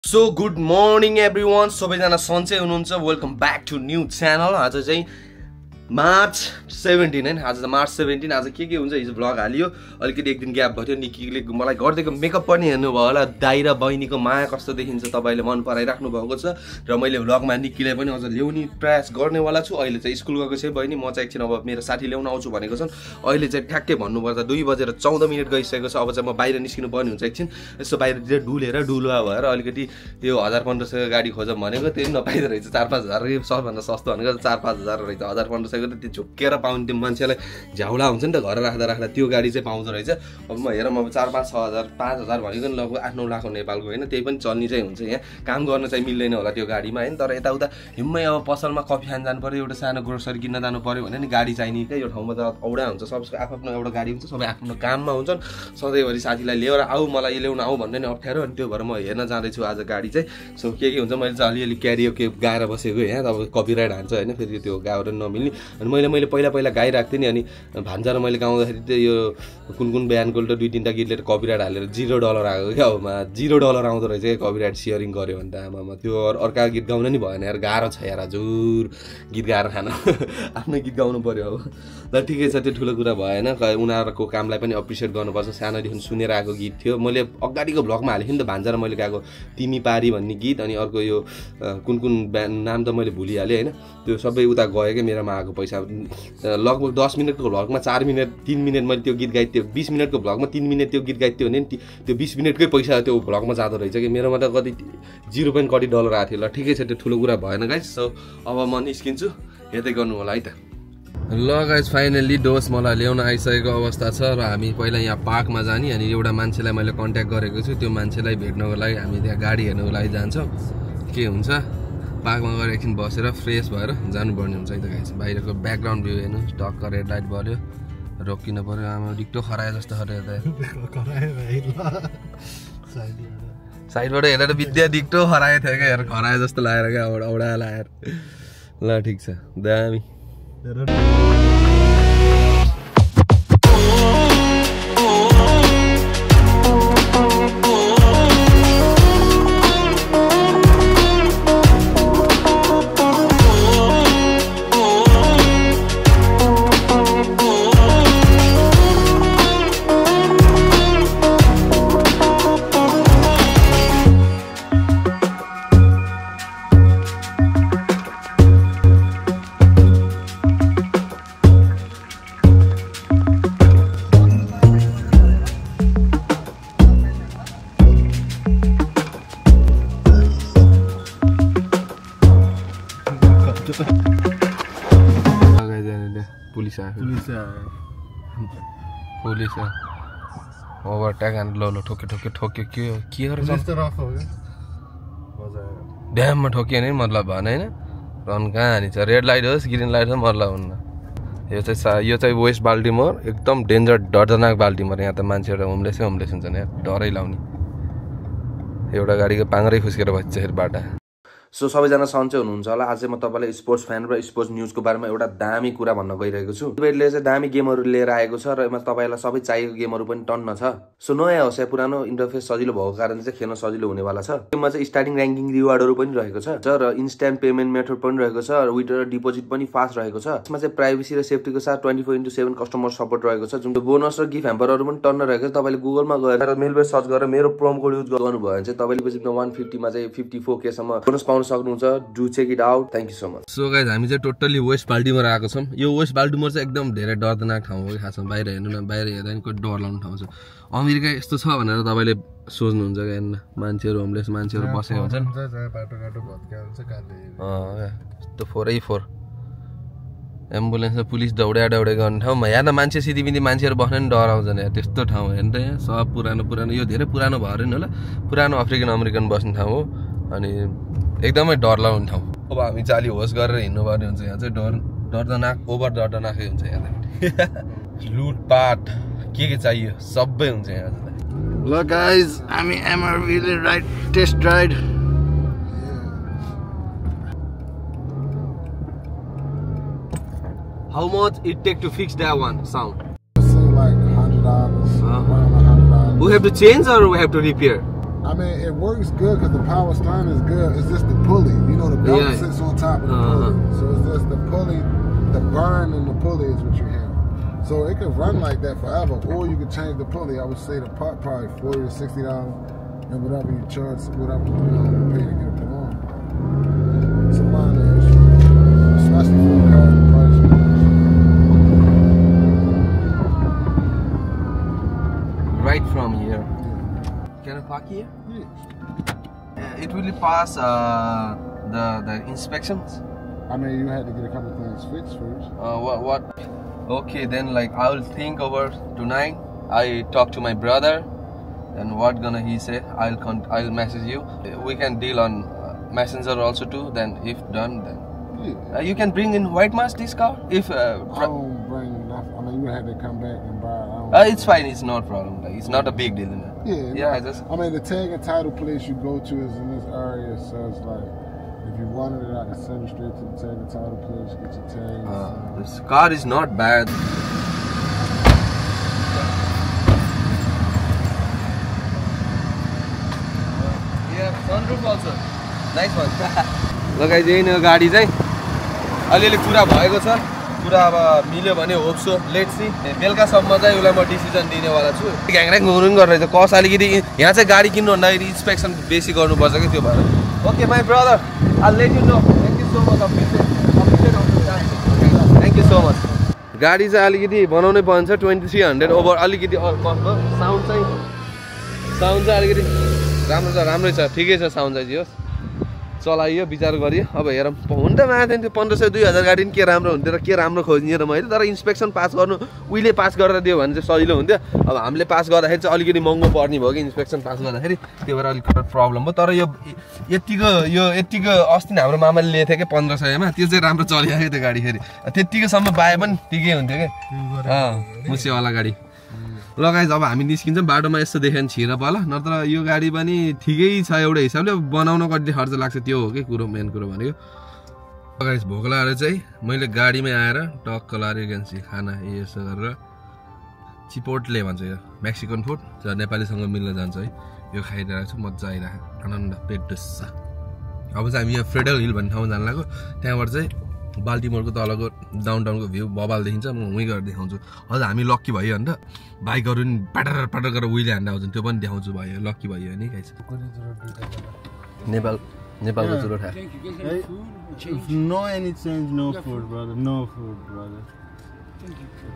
So good morning everyone. सबैजना सन्चै हुनुहुन्छ. Welcome back to new channel. आज चाहिँ मार्च 17 हैन. आज त मार्च 17. आज के हुन्छ हिजो भ्लग हालियो. अलिकति एक दिन ग्याप भयो. निकीले मलाई गर्देको मेकअप पनि हेर्नु भयो होला. दाइ र बहिनीको माया कस्तो देखिन्छ तपाईले मन पराइराख्नु भएको छ. र मैले भ्लगमा निकीले पनि अझ ल्याउने प्रयास गर्नेवाला छु. अहिले चाहिँ स्कुल गएको छ बहिनी. म चाहिँ एकछिन अब मेरो साथी ल्याउन आउँछु भनेको छन्. अहिले चाहिँ ठ्याक्कै भन्नुपर्दा 2:14 गइसकेको छ. अब चाहिँ म बाहिर निस्किनु पर्ने हुन्छ एकछिन. यसो बाहिरतिर डुलुवा भएर अलिकति त्यो 1500 गाडी खोजम भनेको त्यही नपाइदो रहेछ. 4-5 हजार सबभन्दा सस्तो भनेको 4-5 हजार रहेछ. 1500 त्यो झुक्केर पाउने त्यो मान्छेलाई झ्याउला हुन्छ नि त घर राख्दा त्यो गाडी चाहिँ पाउँदो रहेछ. अब म हेरौँ अब 4-5-6 हजार 5 हजार भनेको नि लगभग 8-9 लाख हो नेपालको होइन. त्यही पनि चल्ने चाहिँ हुन्छ. यहाँ काम गर्न चाहिँ मिल्दैन होला त्यो गाडीमा होइन. तर यताउता हिम्मै अब पसलमा कफी खान जानु पर्यो, एउटा सानो ग्रोसरी किन्न जानु पर्यो भने नि गाडी चाहिने क्या. यो ठाउँमा त औडा हुन्छ. सबैको आफ्नो एउटा गाडी हुन्छ. सबै आफ्नो काममा हुन्छन्. सधैँभरि साथीलाई लिएर आऊ मलाई ल्याउन आऊ भन्ने नि अप्ठ्यारो. अनि त्यो भएर म हेर्न जाँदैछु आज गाडी चाहिँ. सो के हुन्छ मैले चाहिँ अलिअलि क्यारियोके गाएर बसेको यहाँ. अब कपिराइट हान्छ होइन. फेरि त्यो गाएर नमिल्ने. अनि मैले पहिला गाइरहेको थिएँ नि. अनि भान्जा र मैले गाउँदाखेरि चाहिँ यो कुन बिहानको त 2-3टा गीतले कपिराइट हालेर $0 आएको क्या. अब $0 आउँदो रहेछ क्या कपिराइट सेयरिङ गऱ्यो भने त. आमामा त्यो अर्का गीत गाउन नि भएन यार. गाह्रो छ यार. हजुर गीत गाएर खान आफ्नै गीत गाउनु पर्यो. अब ल ठिकै छ. त्यो ठुलो कुरा भएन. उनीहरूको कामलाई पनि एप्रिसिएट गर्नुपर्छ. सानोदेखि सुनेर आएको गीत थियो. मैले अगाडिको भ्लगमा हालेँ नि त भान्जा र मैले गाएको तिमी पारी भन्ने गीत. अनि अर्को यो कुन नाम त मैले भुलिहालेँ होइन. त्यो सबै उता गयो क्या मेरोमा आएको पैसा. लगभग 10 मिनटको भ्लगमा 4 मिनट 3 मिनट मैले त्यो गीत गाइदियो. 20 मिनटको भ्लगमा 3 मिनट त्यो गीत गाइदियो भने त्यो 20 मिनटकै पैसा त्यो भ्लगमा जाँदो रहेछ कि. मेरोमा त कति $0.कति आएको थियो. ल ठिकै छ. त्यो ठुलो कुरा भएन गाइस. सो अब म निस्किन्छु. हेर्दै गर्नु होला है त. ल गाइस फाइनली डोस मलाई ल्याउन आइसकेको अवस्था छ. र हामी पहिला यहाँ पार्कमा जाने. अनि एउटा मान्छेलाई मैले कन्ट्याक्ट गरेको छु. त्यो मान्छेलाई भेट्नको लागि हामी त्यहाँ गाडी हेर्नुको लागि जान्छौँ. के हुन्छ पार्कमा गएर एकछिन बसेर फ्रेस भएर जानुपर्ने हुन्छ है त गाइस. बाहिरको ब्याकग्राउन्ड भ्यू हेर्नु. टक्क रेड लाइट बल्यो. रोकिन पर्यो. आमा डिक्टो खरायो जस्तो खऱ्यो त. साइडबाट हेरेर विद्या डिक्टो खराएको थियो क्या यार. खरायो जस्तो लागेर क्या. औडा लागेर. ल ठिक छ. दामी. पुलिस ओभरटेक हान. लो ठोक्यो के गरेछ ड्याममा ठोक्यो नि मतलब भन होइन. रन कहाँ हानिन्छ. रेड लाइट होस् ग्रिन लाइट होस् मतलब हुन्न. यो चाहिँ वेस्ट बाल्टिमोर. एकदम डेन्जर डरजनाक बाल्टिमोर. यहाँ त मान्छेहरू होमलेसै हुन्छ नि. डरै लाउने. एउटा गाडीको पाङ्रै खुस्केर बसिसकेर बाटा. सो सबैजना सन्चै हुनुहुन्छ होला. आज म तपाईँलाई स्पोर्ट्स फ्यान र स्पोर्ट्स न्युजको बारेमा एउटा दामी कुरा भन्न गइरहेको छु. तपाईँले चाहिँ दामी गेमहरू लिएर आएको छ. र यसमा तपाईँलाई सबै चाहिएको गेमहरू पनि टन्न छ. सो नयाँ होस् या पुरानो इन्टरफेस सजिलो भएको कारणले चाहिँ खेल्न सजिलो हुनेवाला छ. गेममा चाहिँ स्टार्टिङ ऱ्याङ्किङ रिवार्डहरू पनि रहेको छ. र इन्स्ट्यान्ट पेमेन्ट मेथड पनि रहेको छ. र विथड्र डिपोजिट पनि फास्ट रहेको छ. यसमा चाहिँ प्राइभेसी र सेफ्टीको साथ 24/7 कस्टमर सपोर्ट रहेको छ. जुन बोनस र गिफ्ट ह्याम्परहरू पनि टन्न रहेको छ. तपाईँले गुगलमा गएर मेलबेस सर्च गरेर मेरो प्रोमो कोड युज गर्नुभयो भने चाहिँ तपाईँले 150 मा चाहिँ 54K सम्म बोनस पाउन सक्नुहुन्छ. Do check it out. Thank you so much. So guys हामी चाहिँ टोटली वेस्ट बाल्टिमोर आएको छौँ. यो वेस्ट बाल्टिमोर चाहिँ एकदम धेरै डरजनाक ठाउँ हो खासमा. बाहिर हेर्नु न. बाहिर हेर्दा नि कोही डर लाग्ने ठाउँ छ. अमेरिका यस्तो छ भनेर तपाईँले सोच्नुहुन्छ क्या. हेर्नु मान्छेहरू होमलेस मान्छेहरू बसेको हुन्छन्. त्यो 4x4 एम्बुलेन्स र पुलिस दौड्या गर्ने ठाउँमा. यहाँ त मान्छे सिधीबिधी मान्छेहरू बस्न नि डराउँछन् यार. त्यस्तो ठाउँ हेर्नु त. यहाँ सब पुरानो यो धेरै पुरानो भएर नि होला. पुरानो अफ्रिकन अमेरिकन बस्ने ठाउँ हो. अनि एकदमै डर लाउने ठाउँ. अब हामी चाहिँ अलि होस गरेर हिँड्नुपर्ने हुन्छ. यहाँ चाहिँ डरजनाक ओभर डरजनाकै हुन्छ. यहाँ लुटपाट के चाहियो सबै हुन्छ यहाँ. ल गाइज हामी MRV ride test ride. How much it take to fix that one sound? Like $100. We have to change or we have to repair? I mean, it works good because the power steering is good. It's just the pulley. You know, the belt sits on top of the pulley. So it's just the pulley, the burn in the pulley is what you have. So it could run like that forever, or you could change the pulley. I would say the part probably $40 to $60, and whatever you charge, whatever you pay to get it put on. It's a minor issue, especially for a car price. Right from here. Can I park here? Yeah. It will pass the inspections. I mean, you had to get a couple things fixed first. What? Okay, then like I will think over tonight. I talk to my brother, and what gonna he say? I'll message you. We can deal on messenger also too. Then if done, then you can bring in white mask this car. If I don't bring enough. I mean, you would have to come back and buy. It's fine. It's not a problem. Like, it's not a big deal. Yeah. No. I mean, the tag and title place you go to is in this area, so it's like if you wanted it, I can send you straight to the tag and title place, get your tags. This car is not bad. Yeah, sunroof also. Nice one. ल guys यही नै गाडी चाहिँ अलिअलि कुरा भएको छ कुरा अब मिल्यो भने होप्सो लेट्स सी बेलुकासम्म चाहिँ उसलाई म डिसिजन दिनेवाला छु घ्याङऱ्याङ घुरुङ गरेर कस अलिकति यहाँ चाहिँ गाडी किन्नु भन्दाखेरि इन्स्पेक्सन बेसी गर्नुपर्छ कि त्यो भएर okay my brother I let you know thank you so much thank you so much गाडी चाहिँ अलिकति बनाउनै पर्छ 2300 ओभर अलिकति साउन्ड चाहिँ अलिकति राम्रै छ ठिकै छ साउन्ड चाहिँ होस् चलाइयो विचार गरियो अब हेरौँ हुन त माथि त्यो 1500-2000 गाडी नि के राम्रो हुन्थ्यो र के राम्रो खोज्ने र मैले तर इन्स्पेक्सन पास गर्नु उहिले पास गरेर दियो भने चाहिँ सजिलो हुन्थ्यो अब हामीले पास गर्दाखेरि चाहिँ अलिकति महँगो पर्ने भयो कि इन्स्पेक्सन पास गर्दाखेरि त्यो भएर अलिक प्रब्लम भयो तर यो यतिको अस्ति हाम्रो मामाले लिएको थियो कि 1500 मा त्यो चाहिँ राम्रो चलिआयो त्यो गाडी फेरि त्यतिकोसम्म पाए पनि ठिकै हुन्थ्यो कि मुसेवाला गाडी ल गाइस अब हामी निस्किन्छौँ बाटोमा यस्तो देख्यो भने छिर पल नत्र यो गाडी पनि ठिकै छ एउटा हिसाबले बनाउन कति खर्च लाग्छ त्यो हो कि कुरो मेन कुरो भनेको गाइस भोक लागेर चाहिँ मैले गाडीमै आएर टक्क लाएर गेन्सी खाना यसो गरेर चिपोटले भन्छ यो मेक्सिकन फुड जो नेपालीसँग मिल्न जान्छ है यो खाइरहेको छु मजा आइरहेको आनन्द पेट डुस्सा अब चाहिँ हामी यहाँ फ्रेडल हिल भन्ने ठाउँमा जान लाग्यो त्यहाँबाट चाहिँ बाल्टिमोरको तलको डाउनटाउनको भ्यू बबाल देखिन्छ म उहीँ गएर देखाउँछु हजुर हामी लक्की भयो अन्त बाइकहरू नि पाटर गरेर उहिले हान्दा आउँछ त्यो पनि देखाउँछु भयो लक्की भयो नि गाइस नेपालको चुरो खा No any change, no food, brother. No food, brother.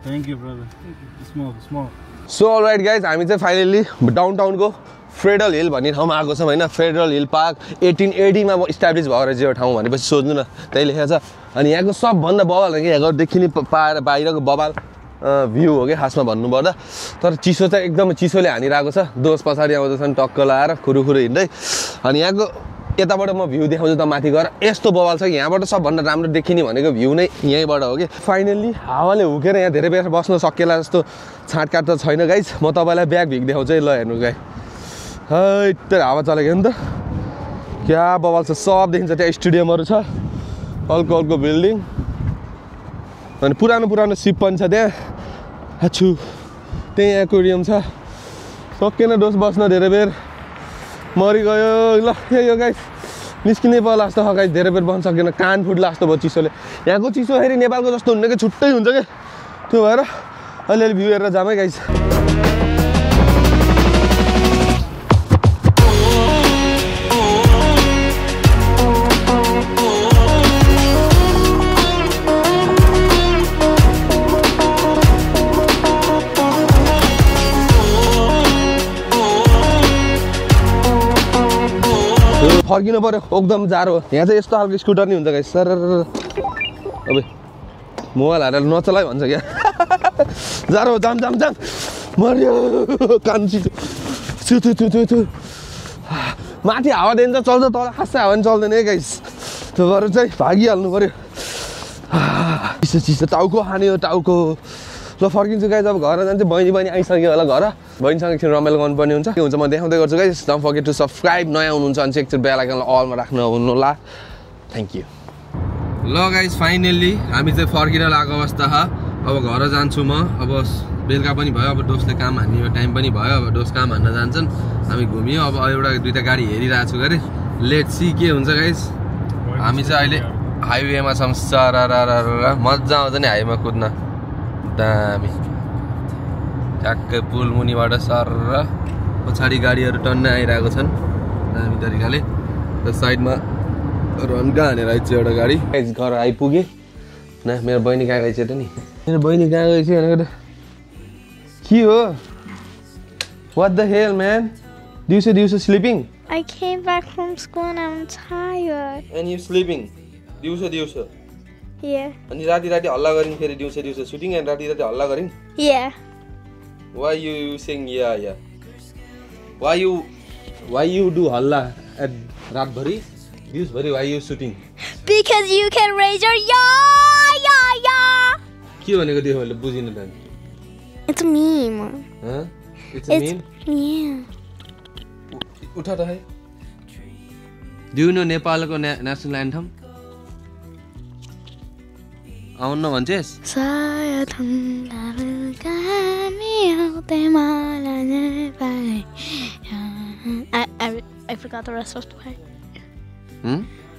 Thank you, brother. Small. So all right guys हामी चाहिँ फाइनली डाउनटाउनको फ्रेडल हिल भन्ने ठाउँमा आएको छौँ होइन फ्रेडल हिल पार्क 1880 मा इस्टाब्लिस भएको रहेछ यो ठाउँ भनेपछि सोध्नु न त्यही लेखेको छ अनि यहाँको सबभन्दा बवाल हो कि यहाँको देखिने पाएर बाहिरको बवाल भ्यू हो कि खासमा भन्नुपर्दा तर चिसो चाहिँ एकदमै चिसोले हानिरहेको छ दोष पछाडि आउँदैछन् टक्क लाएर खुरुखुरु हिँड्दै अनि यहाँको यताबाट म भ्यू देखाउँछु त माथि गएर यस्तो बवाल छ कि यहाँबाट सबभन्दा राम्रो देखिने भनेको भ्यू नै यहीँबाट हो कि फाइनल्ली हावाले हुकेर यहाँ धेरै बेर बस्न सकिएला जस्तो छाँटकाट त छैन गाइस म तपाईँलाई ब्याग भिग देखाउँछु है ल हेर्नु गाई है हावा चलेको नि त क्या बवाल छ सब देखिन्छ त्यहाँ स्टेडियमहरू छ अल्को बिल्डिङ अनि पुरानो सिप पनि छ त्यहाँ हाछु त्यही एक्वेरियम छ सकेन डोस बस्न धेरै बेर मरिगयो ल यो गाइस निस्किनै पर्ला जस्तो गाइस धेरै बेर बस्न सकेन कान फुट्ला जस्तो भयो चिसोले यहाँको चिसो फेरि नेपालको जस्तो हुन्न कि छुट्टै हुन्छ कि त्यो भएर अलिअलि भ्यू हेरेर जाम है गाइस फर्किनु पर्यो एकदम जाडो यहाँ चाहिँ यस्तो खालको स्कुटर नि हुन्छ गाइस सर अब मोबाइल हालेर नचलाइ भन्छ क्या जाडो जाम मर्यो कान चिसो माथि हावा दिन्छ चल्छ तल खासै हावा नि चल्दैन है गाइस त्यो भएर चाहिँ भागिहाल्नु पर्यो चिसो टाउको खाने हो टाउको ल फर्किन्छु गाइस अब घर जान्छु बहिनी आइसक्यो होला घर बहिनीसँग एकछिन रमाइलो गर्नुपर्ने हुन्छ के हुन्छ म देखाउँदै गर्छु guys don't forget to subscribe नयाँ हुनुहुन्छ भने चाहिँ एकचोटि बेल आइकनलाई अलमा राख्नु होला थ्याङ्क यू ल गाइस फाइनल्ली हामी चाहिँ फर्किन लागेको अवस्था अब घर जान्छु म अब बेलुका पनि भयो अब डोसले काम हान्ने टाइम पनि भयो अब डोस काम हान्न जान्छन् हामी घुमियो अब एउटा दुईटा गाडी हेरिरहेको छु गरे लेट्स सी के हुन्छ गाइस हामी चाहिँ अहिले हाइवेमा छौँ सरारा मजा आउँछ नि हाइवेमा कुद्न दामी ठ्याक्कै पुल मुनिबाट सर पछाडि गाडीहरू टन्नै आइरहेको छन् दामी तरिकाले र साइडमा रन्का हानेर आइछ एउटा गाडी घर आइपुगेँ न मेरो बहिनी कहाँ गएछ त नि मेरो बहिनी कहाँ गएछ भनेको त के हो What the hell man दिउँसो sleeping I came back from school and I'm tired. And you sleeping दिउँसो Yeah. अनि राति हल्ला गरिन् फेरि दिउँसो सुटिङ अनि राति हल्ला गरिन् Yeah. Why you saying yeah Why you do halla at रातभरि दिउँसभरि why you shooting Because you can raise your yeah. के भनेको त्यो मैले बुझिन त It's a meme. Huh? It's a meme? Yeah. उठा त है Do you know नेपालको नेशनल एन्थम आउन भन्छेस I forgot the rest of the part.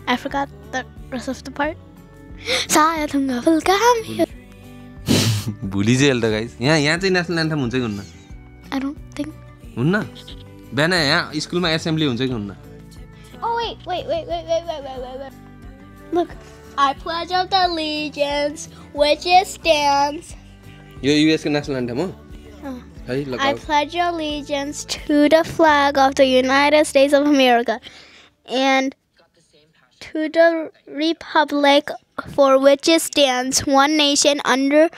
I forgot the rest of the part. भुलिजेल त गाइस यहाँ चाहिँ नेशनल एन्थम हुन्छ कि हुन्न I don't think. हुन्न बिहान यहाँ स्कुलमा एसेम्ब्ली हुन्छ कि हुन्न Oh wait. Look, I pledge of allegiance, which stands. यो युएस को नेशनल एन्थम हो है ल I pledge allegiance to the flag of the United States of America and to the republic for which it stands, one nation under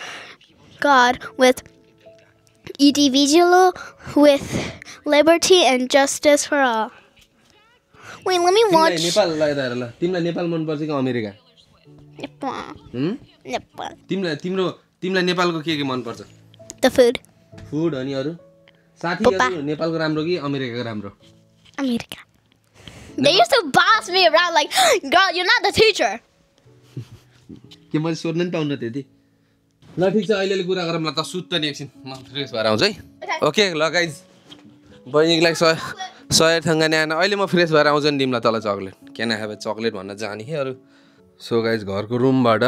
God, with individual with liberty and justice for all. Wait, let me watch. Nepal लगाइदा ल तिमीलाई नेपाल मन पर्छ कि America Nepal. तिमीलाई नेपालको के मन पर्छ The food. फुड अनि अरु साथीहरु नेपालको राम्रो कि अमेरिकाको राम्रो America. They used to boss me around like, girl, you're not the teacher. के मैले सोध्न नि पाउन त्यति ल ठीक छ अहिलेले कुरा गरौँ ल त सुत्त नि एकछिन म फ्रेस भएर आउँछु है ओके ल गाइज बहिनीलाई सय ठंगा न्यान अहिले म फ्रेस भएर आउँछु नि तिमीलाई तल chocolate can I have a chocolate भन्न जाने हे अरु सो गाइज घरको रुमबाट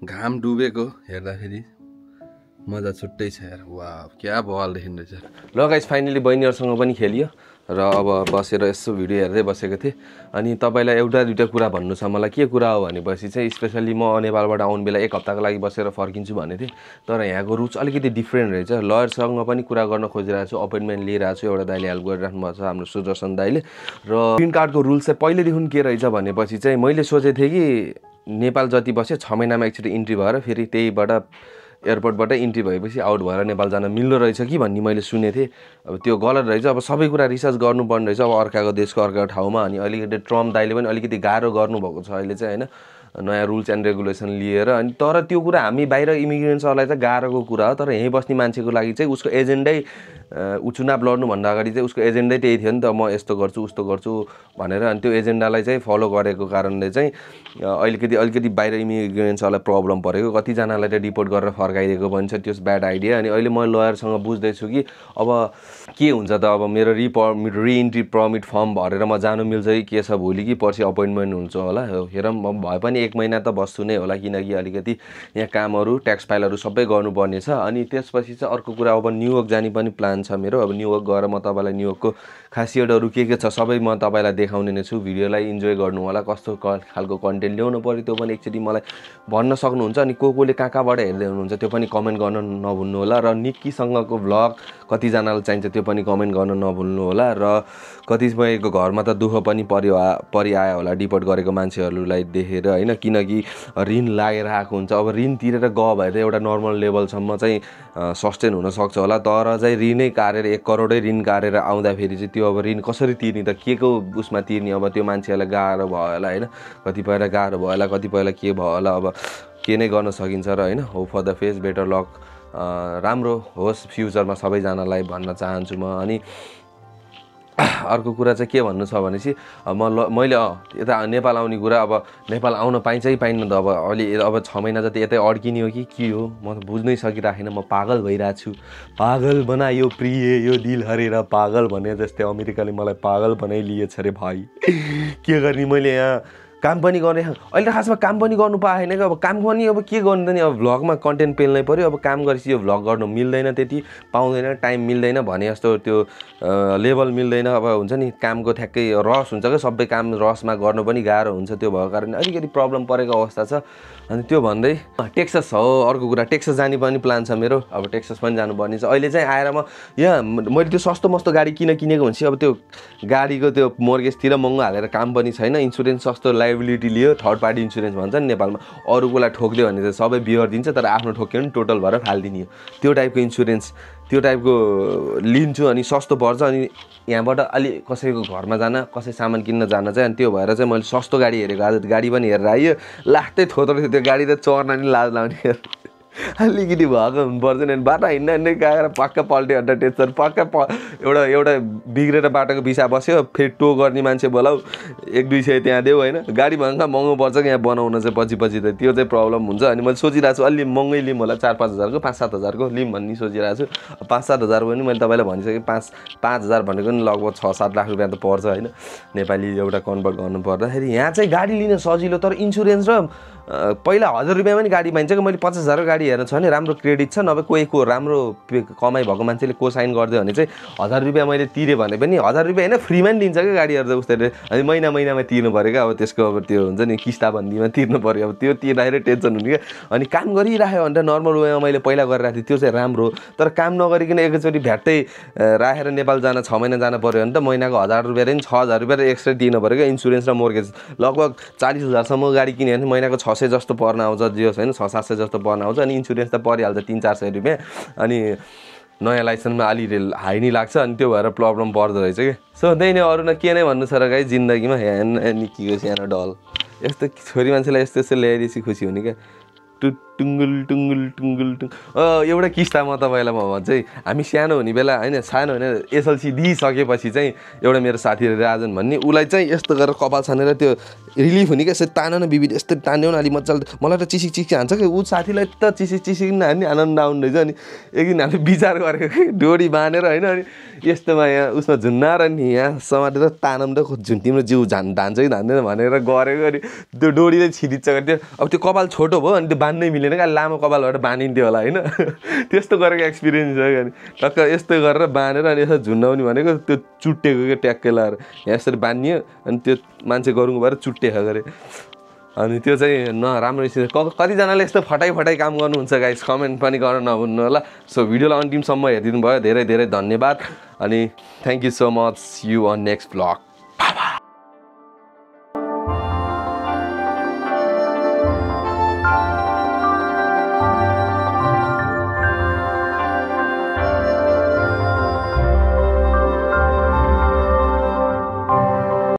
घाम डुबेको हेर्दाखेरि मजा छुट्टै छ यार वाव क्या बवाल देखिन्छ ल गाइज फाइनली बहिनीहरुसँग पनि खेलियो र अब बसेर यसो भिडियो हेर्दै बसेको थिए अनि तपाईलाई एउटा दुईटा कुरा भन्नु छ मलाई के कुरा हो भनेपछि चाहिँ स्पेशली म नेपालबाट आउन बेला एक हप्ताको लागि बसेर फर्किन्छु भन्ने थिए तर यहाँको रुट्स अलिकति डिफरेन्ट रहेछ लयरसँग पनि कुरा गर्न खोजिरहेको छु अपोइन्टमेन्ट लिइरहेको छु एउटा दाइले हेल्प गरिराख्नु भएको छ हाम्रो सुदर्शन दाइले र ग्रीन कार्डको रुल्स चाहिँ पहिलेदेखि के रहेछ भनेपछि चाहिँ मैले सोचे थिए कि नेपाल जति बस्यो 6 महिनामा एकचोटी इन्ट्री भएर फेरि त्यहीबाट एयरपोर्टबाट इन्ट्री भएपछि आउट भएर नेपाल जान मिल्दो रहेछ कि भन्ने मैले सुने थिए अब त्यो गलत रहेछ अब सबै कुरा रिसर्च गर्नुपर्ने रहेछ अब अर्काको देशको अर्काको ठाउँमा अनि अलिकति ट्रम्प दाइले पनि अलिकति गाह्रो गर्नुभएको छ अहिले चाहिँ हैन नयाँ रुल्स एन्ड रेगुलेसन लिएर अनि तर त्यो कुरा हामी बाहिर इमिग्रेन्ट्सहरुलाई चाहिँ गाह्रोको कुरा हो तर यही बस्ने मान्छेको लागि चाहिँ उसको एजेन्डै चुनाव लड्नु भन्दा अगाडि चाहिँ उसको एजेन्डै त्यही थियो नि त म यस्तो गर्छु उस्तो गर्छु भनेर अनि त्यो एजेन्डालाई चाहिँ फलो गरेको कारणले चाहिँ अलिकति बाहिर इमिग्रेन्ट्सहरुलाई प्रब्लम परेको कति जनालाई चाहिँ डिपोर्ट गरेर फर्काइदिएको पनि छ त्यो ब्याड आइडिया अनि अहिले म लयरसँग बुझ्दै छु कि अब के हुन्छ त अब मेरो रि-इन्ट्री परमिट फर्म भरेर म जानु मिल्छ कि के छ भोलि कि पर्सि अपोइन्टमेन्ट हुन्छ होला हेरौँ भए पनि 1 महिना त बस्छु नै होला किनकि अलिकति यहाँ कामहरु ट्याक्स फाइलहरु सबै गर्नुपर्ने छ अनि त्यसपछि चाहिँ अर्को कुरा अब न्युयोर्क जाने पनि प्लान छ मेरो अब न्युयोर्क गएर म तपाईलाई न्युयोर्कको खासियतहरु के छ सबै म तपाईलाई देखाउने नै छु भिडियोलाई इन्जोय गर्नु होला कस्तो खालको कन्टेन्ट ल्याउनु पर्यो त्यो पनि एकचोटी मलाई भन्न सक्नुहुन्छ अनि कोले कहाँबाट हेर्दै हुनुहुन्छ त्यो पनि कमेन्ट गर्न नभुल्नु होला र निक्कीसँगको भ्लग कति जनालाई चाहिन्छ त्यो पनि कमेन्ट गर्न नभुल्नु होला र कतिपयको घरमा त दुःख पनि परिआयो होला डिपोर्ट गरेको मान्छेहरुलाई देखेर हैन किनकि ऋण लागेर आएको हुन्छ अब ऋण तिरेर गयो भए त एउटा नर्मल लेभलसम्म चाहिँ सस्टेन हुन सक्छ होला तर चाहिँ ऋणै काटेर 1 करोडै ऋण काटेर आउँदा फेरि चाहिँ त्यो अब ऋण कसरी तिर्ने त केको उसमा तिर्ने अब त्यो मान्छेलाई गाह्रो भयो होला हैन कतिपयलाई गाह्रो भयो होला कतिपयलाई के भयो होला अब के नै गर्न सकिन्छ र हैन hope for the face better luck राम्रो होस् फ्युचरमा सबैजनालाई भन्न चाहन्छु म अनि अर्को कुरा चाहिँ के भन्नु छ भनेपछि मैले यता नेपाल आउने कुरा अब नेपाल आउन पाइन्छ कि पाइन्न त अब अलि अब 6 महिना जति यतै अड्किने हो कि के हो म त बुझ्नै सकिराखेन म पागल भइरहेको छु पागल बनायो प्रिय यो दिल हरेर पागल भने जस्तै अमेरिकाले मलाई पागल बनाइलिएछ रे भाइ के गर्ने मैले यहाँ काम पनि गर्ने अहिले त खासमा काम पनि गर्नु पाएन क्या अब काम पनि अब के गर्नु त नि अब भ्लगमा कन्टेन्ट पेल्नै पर्यो अब काम गरेपछि यो भ्लग गर्नु मिल्दैन त्यति पाउँदैन टाइम मिल्दैन भने जस्तो त्यो लेभल मिल्दैन अब हुन्छ नि कामको ठ्याक्कै रस हुन्छ क्या सबै काम रसमा गर्नु पनि गाह्रो हुन्छ त्यो भएको कारणले अलिकति प्रब्लम परेको अवस्था छ अनि त्यो भन्दै टेक्सस हो अर्को कुरा टेक्सस जाने पनि प्लान छ मेरो अब टेक्सस पनि जानुपर्ने छ अहिले चाहिँ आएर म यहाँ मैले त्यो सस्तो मस्तो गाडी किनेको हुन्छ अब त्यो गाडीको त्यो मोर्गेजतिर महँगो हालेर काम पनि छैन इन्सुरेन्स सस्तो लाइबिलिटी लियो थर्ड पार्टी इन्सुरेन्स भन्छ नि नेपालमा अरूकोलाई ठोक्दियो भने चाहिँ सबै बिहोर दिन्छ तर आफ्नो ठोक्यो भने टोटल भएर फालिदिने त्यो टाइपको इन्सुरेन्स त्यो टाइपको लिन्छु अनि सस्तो पर्छ अनि यहाँबाट अलि कसैको घरमा जान कसै सामान किन्न जान चाहिँ अनि त्यो भएर चाहिँ मैले सस्तो गाडी हेरेको आज गाडी पनि हेरेर आयो लास्टै थोत्रो थियो त्यो गाडी त चढ्न नि लाज लाउने अलिकति भएको हुनुपर्छ नि बाटो हिँड्न गएर पक्का पल्ट्यो अन्त टेन्सन पक्का एउटा बिग्रेर बाटोको बिसा बस्यो फेरि टो गर्ने मान्छे बोलाऊ 1-2 सय त्यहाँ देऊ होइन गाडी महँगो पर्छ कि यहाँ बनाउन चाहिँ पछि त त्यो चाहिँ प्रब्लम हुन्छ अनि मैले सोचिरहेको छु अलि महँगै लिउँ होला 4-5 हजारको 5-7 हजारको लिउँ भन्ने सोचिरहेको छु 5-7 हजार पनि मैले तपाईँलाई भनिसकेँ 5 हजार भनेको नि लगभग 6-7 लाख रुपियाँ त पर्छ होइन नेपाली एउटा कन्भर्ट गर्नु पर्दाखेरि यहाँ चाहिँ गाडी लिन सजिलो तर इन्सुरेन्स र पहिला 1000 रुपियाँमा नि गाडी पाइन्छ कि मैले 50 हजारको गाडी हेर्न छ भने राम्रो क्रेडिट छ नभए कोहीको राम्रो कमाइ भएको मान्छेले को साइन गरिदियो भने चाहिँ 1000 रुपियाँ मैले तिरेँ भने पनि 1000 रुपियाँ होइन फ्रीमा नि दिन्छ क्या गाडीहरू त उसले अनि महिनामा तिर्नु पऱ्यो क्या अब त्यसको अब त्यो हुन्छ नि किस्ताबन्दीमा तिर्नु पऱ्यो अब त्यो तिर्दाखेरि टेन्सन हुने क्या अनि काम गरिराख्यो भने त नर्मल वेमा मैले पहिला गरिरहेको थिएँ त्यो चाहिँ राम्रो तर काम नगरिकन एकैचोटि भ्याट्टै राखेर नेपाल जान 6 महिना जानु पऱ्यो भने त महिनाको 1000 रुपियाँ नि 6000 रुपियाँ एक्स्ट्रा दिनु पऱ्यो क्या इन्सुरेन्स र मोर्गेज लगभग 40 हजारसम्म गाडी किन्यो भने महिनाको 600 जस्तो पर्न आउँछ जियोस् होइन 600-700 जस्तो पर्न आउँछ अनि इन्सुरेन्स त परिहाल्छ 300-400 रुपियाँ अनि नयाँ लाइसेन्समा अलि हाई नै लाग्छ अनि त्यो भएर प्रब्लम पर्दो रहेछ कि सो त्यही नै अरू न के नै भन्नु छ र गाई जिन्दगीमा निक्कीको सानो डल यस्तो छोरी मान्छेलाई यस्तो ल्याइदिएपछि खुसी हुने क्या टुङ्गुल एउटा किस्ता म तपाईँलाई म भन्छ हामी सानो हुने बेला होइन सानो होइन एसएलसी दिइसकेपछि चाहिँ एउटा मेरो साथी राजन भन्ने उसलाई चाहिँ यस्तो गरेर कपाल छानेर त्यो रिलिफ हुने क्या यसरी तान न बिबिद यस्तो तान्यो न अलिक मजाले मलाई त चिसिक हान्छ कि ऊ साथीलाई त चिसिक हान्ने आनन्द आउने रहेछ अनि एक दिन हामीले विचार गरेको कि डोरी बाँधेर होइन अनि यस्तोमा यहाँ उसमा झुन्नाएर नि यहाँ समातेर तानम त तिम्रो जिउ धान्छ कि धान्दैन भनेर गरेको अनि त्यो डोरी चाहिँ छिरिन्छ त्यो अब त्यो कपाल छोटो भयो अनि त्यो बाँध्नै मिलेन क्या लामो कपालबाट बाँधिन्थ्यो होला होइन त्यस्तो गरेको एक्सपिरियन्स छ अनि टक्क यस्तो गरेर बाँधेर अनि यसो झुन्डाउने भनेको त्यो चुट्टेको क्या ट्याक्कै लाएर यहाँ यसरी बाँधियो अनि त्यो मान्छे गरौँ भएर चुट्टेको गरे अनि त्यो चाहिँ राम्रो कतिजनाले यस्तो फटाइ काम गर्नुहुन्छ गाइस कमेन्ट पनि गर्न नभुल्नु होला सो भिडियोलाई अन्तिमसम्म हेरिदिनु भयो धेरै धेरै धन्यवाद अनि thank you so much see you on next vlog